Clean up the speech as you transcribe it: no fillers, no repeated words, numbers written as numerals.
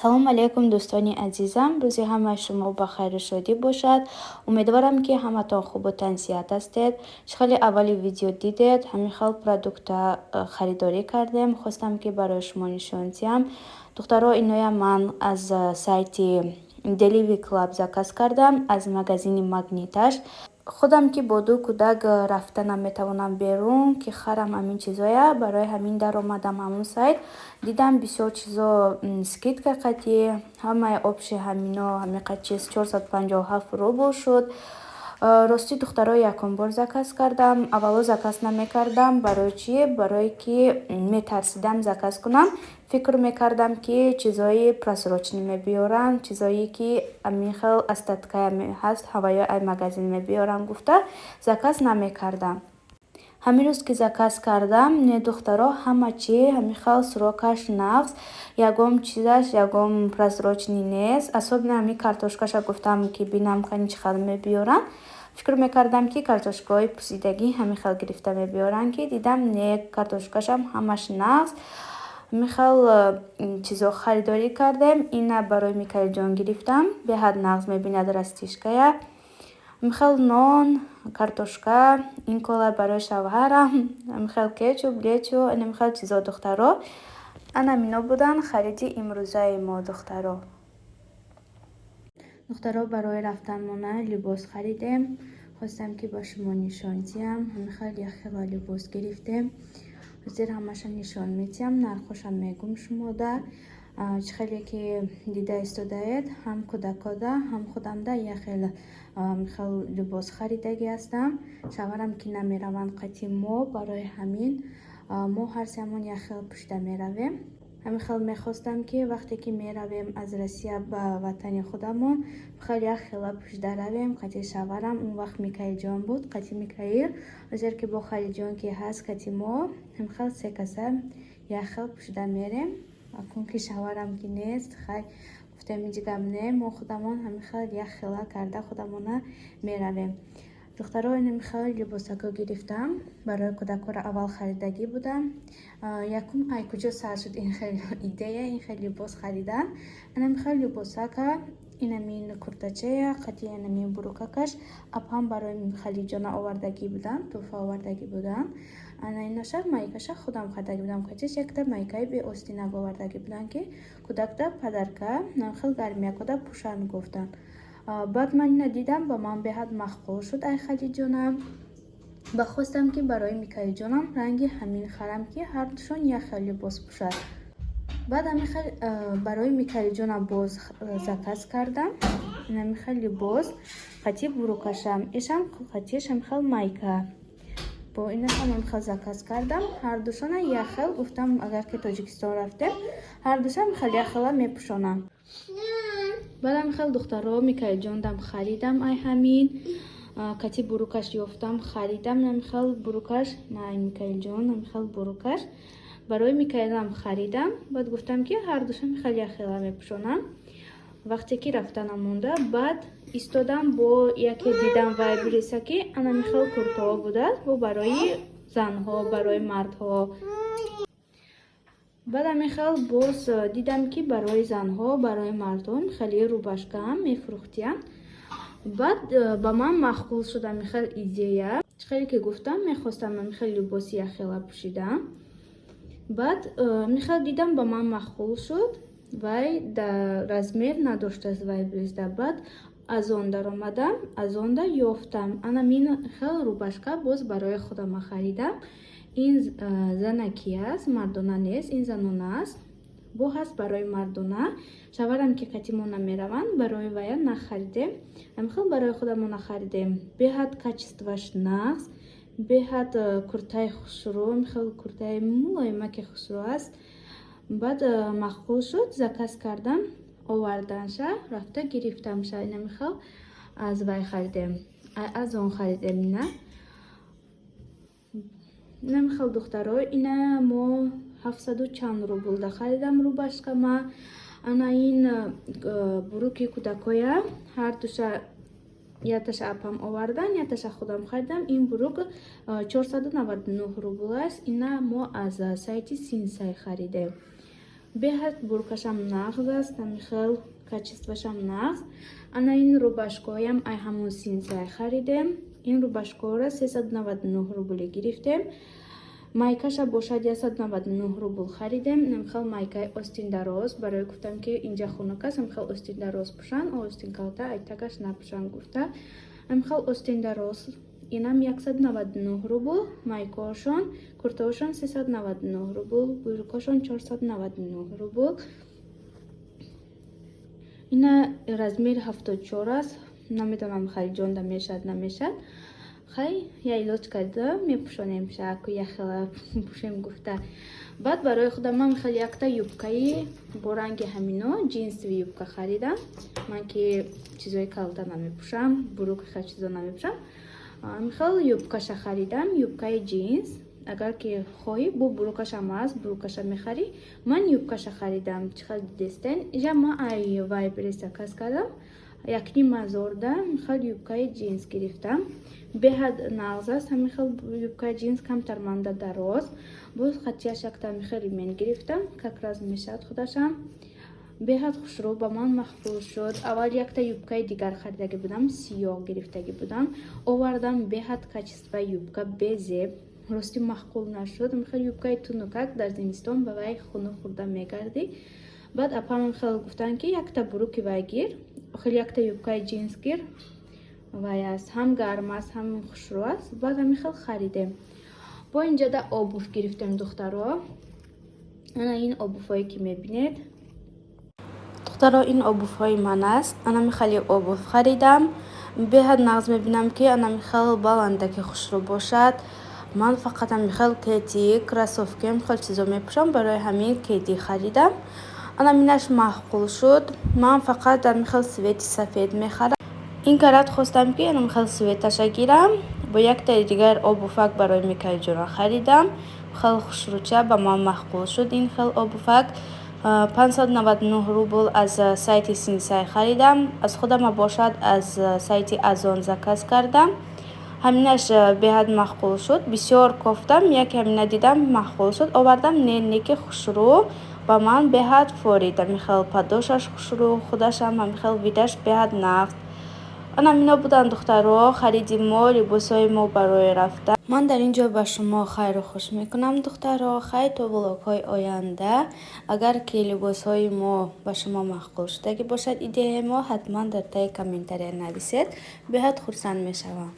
Салому алейкум, дӯстони азизам! Рӯзи ҳамаи шумо ба хайру шодӣ бошад. Умедворам, ки ҳаматон хубу тансиҳат ҳастед. Чӣ хеле аввали видео дидед, ҳамин хел продукта харидорӣ кардем. Хостам, ки барои шумо нишон диҳам. Духтаро, иноя ман аз сайти Delivery Club заказ кардам, аз магазини Магниташ. Худам ки бо ду кӯдак рафта наметавонам берун, ки харам ҳамин чизоя, барои ҳамин даромадам ҳамун сайт. Дидам, бисёр чизо скидка қатӣ, ҳамаи общий ҳамино, ҳамиқа чиз 457 рубл шуд. Ростӣ, духтаро, якум бор заказ кардам. Аввало заказ намекардам. Барои чӣ? Барое ки метарсидам заказ кунам. Фикр мекардам, ки чизои просроченный мебиёранд, чизое ки ҳамин хел остаткая ҳаст, ҳаваё ай магазин мебиёранд гуфта, заказ намекардам. Ҳамин рӯз ки заказ кардам, не, духтаро, ҳама чӣ ҳамин хел срокаш нағз, ягон чизаш, ягон просроченный нест. Особенно ҳамин картошкаша гуфтам, ки бинам, кани чӣ хел мебиёранд. Фикр мекардам, ки картошкаҳои пусидагӣ ҳамин хел гирифта мебиёранд, ки дидам, не, картошкашам ҳамаш нағз. Ҳамин хел чизо харидорӣ кардем. Ина барои Микаилҷон гирифтам, беҳад нағз мебинад растишкая. Ҳамин хел нон, картошка, ин кола барои шавҳарам, ҳамин хел кетчуп, лечо, ҳамин хел чизо, духтаро. Ана ҳамино буданд хариди имрӯзаи мо, духтаро. Духтаро, барои рафтанмона либос харидем. Хостам, ки ба шумо нишон диҳам. Ҳамин хел як хела либос гирифтем. Ҳозир ҳамаша нишон медиҳам, нархошам мегӯм шумода. Чӣ хеле ки дида истодаед, ҳам кӯдакода, ҳам худамда як хел хел либос харидагӣ ҳастам. Шавҳарам ки намераванд қати мо, барои ҳамин мо ҳар сеамон як хел пӯшида меравем. Ҳамин хел мехостам, ки вақте ки меравем аз Россия ба ватани худамон, хеле як хела пӯшида равем қати шавҳарам. Он вақт Микаилҷон буд, қати Микаил. Ҳозир ки бо Халилҷон ки ҳаст қати мо, ҳамин хел се каса як хел пӯшида мерем. Акун ки шавҳарам ки нест, хай, гуфтем, ҳеҷ гап не, мо худамон ҳамин хел як хела карда худамона меравем. Духтаро, ҳамин хел либосако гирифтам. Барои кӯдакҳоро аввал харидагӣ будам. Якум ай куҷо сар шуд ин хел идея, ин хел либос харидан? Анами хел либосака, инамин куртачая қати инамин бурукакаш апам барои Халиҷона овардагӣ буданд, тӯҳфа овардагӣ буданд. Ана инаша, майкаша худам харидагӣ будам. Қатиш якта майкаи беостинак овардагӣ буданд, ки кӯдакда подарка, хел гармиякода пӯшанд гуфтанд. Баъд ман ина дидам, ба ман беҳад маъқул шуд ай Халиҷона ва хостам, ки барои Микаилҷонам ранги ҳамин харам, ки ҳардушон як хел либос пӯшад. Баъд ҳамин хел барои Микаилҷонам боз заказ кардам ҳамин хел либос қати бурукашам, ишам қатиш ҳамин хел майка. Бо инашам ҳамин хел заказ кардам ҳардушона як хел. Гуфтам, агар ки Тоҷикистон рафтем, ҳардушам хел як хела мепӯшонам. Баъд ҳамин хел, духтаро, Микаилҷондам харидам ай ҳамин кати бурукаш ёфтам, харидам ҳамин хел бурукаш. Най Микаилҷон ҳамин хел бурукаш барои Микаилам харидам. Баъд гуфтам, ки ҳардушам хел як хела мепӯшонам вақте ки рафтанам монда. Баъд истодам, бо яке дидам Вайлдберриса, ки анами хел куртаҳо будааст, бо барои занҳо, барои мардҳо. Баъд ҳамин хел боз дидам, ки барои занҳо, барои мардон хеле рубашкаам мефурӯхтиянд. Баъд ба ман маъқул шуд ҳамин хел идея. Чӣ хеле ки гуфтам, мехостам ҳамин хел либоси якхела пӯшидам. Баъд ҳамин хел дидам, ба ман маъқул шуд. Вай да размер надоштааст Вайлдберризда. Баъд аз он даромадам, аз онда ёфтам анамин хел рубашка, боз барои худама харидам. Ин занакӣ аст, мардона нест, ин занона аст. Бо ҳаст барои мардона. Шавҳарам ки қати мо намераванд, барои вая нахаридем, ҳамин хел барои худамон нахаридем. Беҳад качествоаш нағз, беҳад куртаи хушрӯ, ҳамин хел куртаи мулоимаки хушрӯ аст. Баъд маъқул шуд, заказ кардам, оварданша, рафта гирифтамша. Инами хел аз вай харидем, аз он харидем ина. Инами хел, духтаро, ина мо ҳафтсаду чанд рублда харидам рубашкама. Ана ин буруки кӯдакоя, ҳардуша, якташа апам овардан, якташа худам харидам. Ин бурук 499 рубл аст. Ина мо аз сайти Синсай харидем. Беҳад бурукашам нағз аст, ҳамихел качествашам нағз. Ана ин рубашкоям ай ҳамун Синсай харидем. Ин рубашкоро 399 рубле гирифтем. Майкаша бошад, 199 рубл харидем. Ҳамихел майкаи остиндароз, барои гуфтам, ки инҷа хунук аст, ҳамихел остиндароз пӯшанд, остин калта айтакаш напӯшанд гуфта. Ҳамихел остиндароз, инам 199 рубл. Майкаошон, куртаошон 399 рубл, бурукошон 499 рубл. Ина размери 74 аст. Намедонам, хай, ҷонда мешавад, намешавад. Хай, я илоҷ карда мепӯшонем, шаку яхела пӯшем гуфта. Баъд барои худам ман хеле якта юбкаи бо ранги ҳамино, джинсовый юбка харидам. Ман ки чизои калта намепӯшам, бурук хел чизо намепӯшам, михел юбкаша харидам, юбкаи джинс. Агар ки хоҳӣ, бо бурукашам аст, бурукаша мехарӣ. Ман юбкаша харидам. Чӣ хел дидестен, ижа ман ай Вайлдберриз заказ кардам. Якним ҳазорда михел юбкаи джинс гирифтам. Беҳад нағз аст ҳамин хел юбкаи джинс, камтар манда дароз. Боз хатияш якта михел ремень гирифтам, как раз мешавад худашам. Беҳад хушрӯ, ба ман мақбул шуд. Аввал якта юбкаи дигар харидагӣ будам, сиёҳ гирифтагӣ будам, овардам, беҳад качествои юбка безеб, рости маъқул нашуд. Михел юбкаи тунукак дар зимистон ба вай хунук хӯрда мегардӣ. Баъд апамам хел гуфтанд, ки якта буруки вай гир, хел якта юбкаи джинс гир, вай аст, ҳам гарм аст, ҳам хушрӯ аст. Баъд ҳамин хел харидем. Бо инҷода обувь гирифтем, духтаро. Ана ин обувьҳое, ки мебинед, духтаро, ин обувьҳои ман аст. Анами хеле обувь харидам, беҳад нағз мебинам, ки анами хел баландаки хушрӯ бошад. Ман фақат ҳами хел кеды, кроссовки, ҳами хел чизо мепӯшам, барои ҳамин кеды харидам. Анаминаш маъқул шуд. Ман фақат ҳами хел цвети сафед мехарам. Ин карат хостам, ки анами хел цветаша гирам. Бо яктаи дигар обувак барои Микаилҷона харидам. Хел хушрӯча, ба ман маъқул шуд ин хел обувак. 599 рубл аз сайти Синсай харидам. Аз худама бошад, аз сайти Озон заказ кардам. Ҳаминаш беҳад маъқул шуд. Бисёр кофтам, яке ҳамина дидам, маъқул шуд, овардам. Не, не ки хушрӯ, ба ман беҳад форид. Ҳамин хел подошваш хушрӯ, худашам ҳамин хел видаш беҳад нағз. Ана ҳамино буданд, духтаро, хариди мо, либосҳои мо барои рафтан. Ман дар ин ҷо ба шумо хайру хуш мекунам, духтаро. Хайр, то влогҳои оянда. Агар ки либосҳои мо ба шумо маъқул шудагӣ бошад, идеяи мо, ҳатман дар таи комментария нависед, беҳад хурсанд мешавам.